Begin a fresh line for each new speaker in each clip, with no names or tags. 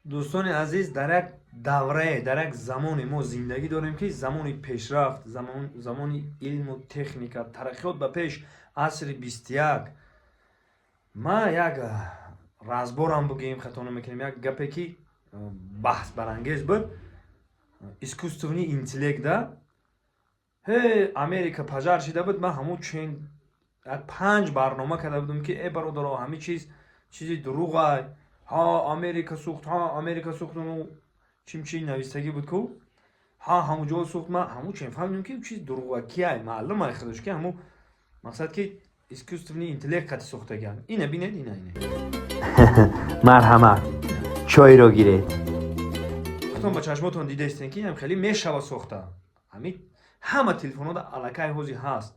Дӯстони азиз, дар як даврае, дар як замоне мо зиндагӣ дорем, ки замони пешрафт, замони илму техника, тараққиёт ба пеш, асри 21. Ма як разборам бугем, хато намекунем, як гапе, ки баҳсбарангез буд, искусственный интеллект-а. Ҳе, Америка пожар шида буд. Ман ҳамун чен як панҷ барнома карда будам, ки э, бародаро, ҳамин чиз чизи дурӯғай. Ҳа, Америка сӯхт, ҳа, Америка сӯхт, чим чи навистагӣ буд ку, ҳа, ҳамун ҷо сӯхт. Ман ҳамун чен фаҳмидем, ки чиз дурӯғакиай, маълум ай худаш, ки ҳамун мақсад, ки искусственный интеллект қати сохтагиан. Ина бинед, ина, ина.
Марҳамат, чойро гиред.
Худтон ба чашмотон дидаистен, ки инам хеле мешава сохта. Ҳамин ҳама телефонҳода аллакай ҳози ҳаст.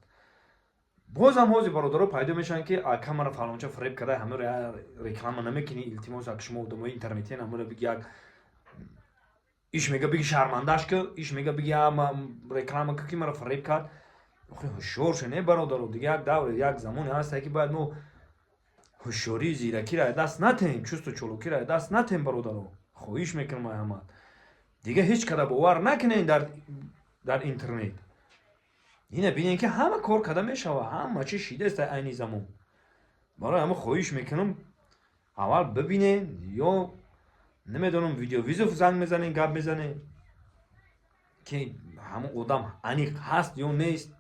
Бозам ҳози бародаро пайдо мешаванд, ки камара фалонча фиреб карда, ҳамаро реклама намекунӣ, илтимос. Як шумо одамои интернетиен, ҳамаро биги, як иш мега, биги, шармандаш ки иш мега, биги, реклама ки маро фиреб кард. Охи, ҳушёр ше, не, бародаро. Дига як давре, як замоне ҳаста, ки бояд мо ҳушёрии зиракиро даст натем, чусту чолокиро даст натем. Бародаро, хоҳиш мекунам ай ҳамат, дига ҳеҷ када бовар накунен дар интернет. Ина бинен, ки ҳама кор карда мешава, ҳама чи шидааст айни замон. Барои ҳама хоҳиш мекунам, аввал бибинен ё намедонам, видеовызов занг мезанен, гап мезанен, ки ҳамон одам аниқ ҳаст ё нест.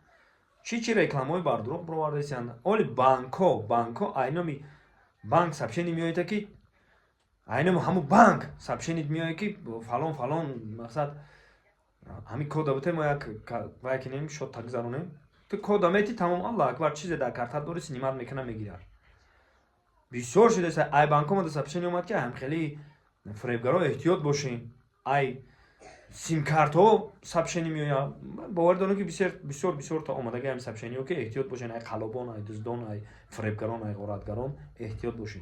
Чӣ чи рекламаҳои бардурӯғ бировардасиянд. Оли банкҳо айноми банк сообщение меояд, ки айноми ҳамун банк сообщение меояд, ки фалон фалон, мақсад, ҳамин кода буте, мо як вай кинем, счёт-та гузаронем. Ту кода мети, тамом, Аллоҳ акбар, чизе дар картат дори, снимать мекуна, мегирад. Бисёр шудааст. Ай банк омада сообщение омад, ки ҳам хеле фиребгаро эҳтиёт бошем. Ай симкартҳо сообщение меояд. Бовар дорам, ки бисёр, бисёр, бисёр та омадаги ҳами сообщениҳо, ки эҳтиёт бошен, ай қаллобон, ай дуздон, ай фиребгарон, ай ғоратгарон эҳтиёт бошед.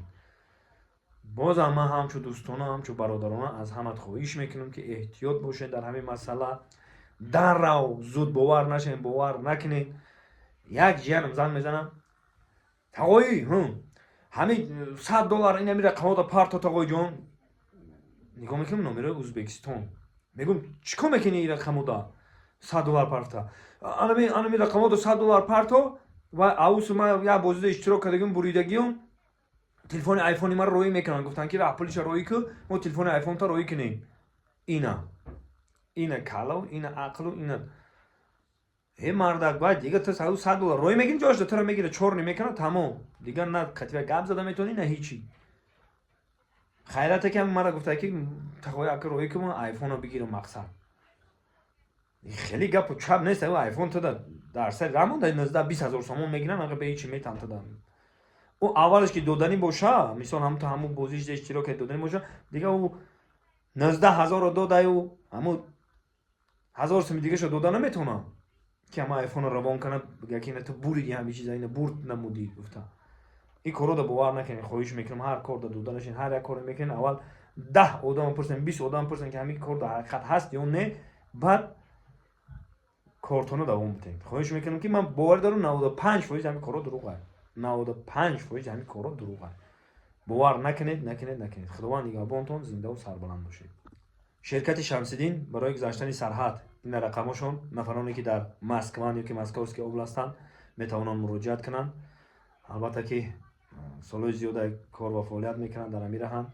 Бозам ман ҳамчун дӯстона, ҳамчун бародарона аз ҳамат хоҳиш мекунам, ки эҳтиёт бошед дар ҳамин масъала. Даррав зуд бовар нашед, бовар накунед. Як ҷиянам занг мезанам: «Тағоӣ, ҳамин 100 доллар ин ҳами рақамота парто, тағоиҷон». Нигоҳ мекунам, номерои Ӯзбекистон. Мегӯм: «Чӣ кор мекунӣ ин рақамота 100 доллар парта? Анами рақамота 100 доллар парто ва авусу ман як бозида иштирок кардагим, буридагиём, телефони айфони маро роӣ мекунанд. Гуфтанд, ки раҳ, пулиша роӣ ку, мо телефони айфонта роӣ кунем». Ина, ина калав, ина ақлу, ина. Э, мардак, баъд дига ту 100 доллар роӣ мекунӣ, ҷош туро мегира, чорни мекунад, тамом. Дигар на катива гап зада метавонӣ, на ҳичи. Хайрате, ки мара гуфта, ки тахои ака, роӣ ку, ман айфонро бигирам. Мақсад, хеле гапу чап нест. Айфон туда дар сари рамонда 19-20 ҳазор сомон мегиран, аға, бе ҳичи метан туда. Ӯ аввалаш ки доданӣ боша, мисол, ҳамто ҳамун бозиш иштирок ки доданӣ боша, дига ӯ 19 ҳазорро додаю ҳамун ҳазор суми дигашо дода наметавонам, ки ҳама айфонро равон кана, бига, ки ина ту буриди, ҳами чиза, ина бурд намудӣ, гуфта. Ин корро бовар накунед, хоҳиш мекунам. Ҳар кор да дода нашин. Ҳар як коре мекунед, аввал 10 одам пурсен, 20 одам пурсен, ки ҳамин кор дар ҳақиқат ҳаст ё не, баъд кортонро давом бидиҳед. Хоҳиш мекунам, ки ман бовар дорам, 95% ҳамин корҳо дурӯғ, 95% ҳамин корҳо дурӯғ. Бовар накунед, накунед, накунед. Худованд нигаҳбонтон, зиндаву сарбаланд бошед. Ширкати Шамсиддин барои гузаштани сарҳад, ин рақамошон. Нафароне, ки дар Москванд ё ки Московский областанд, метавонанд муроҷиат кунанд. Албатта, ки солҳои зиёда кор ва фаъолият мекунанд дар ҳамин раҳанд,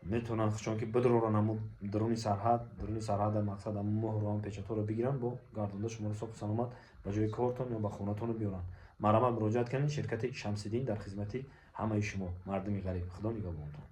метавонанд чунки бидуроранд ҳамун даруни сарҳад, даруни сарҳада, мақсад, ҳамун муҳру ҳам печатҳоро бигиранд, бо гардонда шуморо софу саломат ба ҷои кортон ё ба хонатон биёранд. Марҳамат, муроҷиат кунед. Ширкати Шамсиддин дар хизмати ҳамаи шумо, мардуми ғариб. Худо нигаҳбонтон.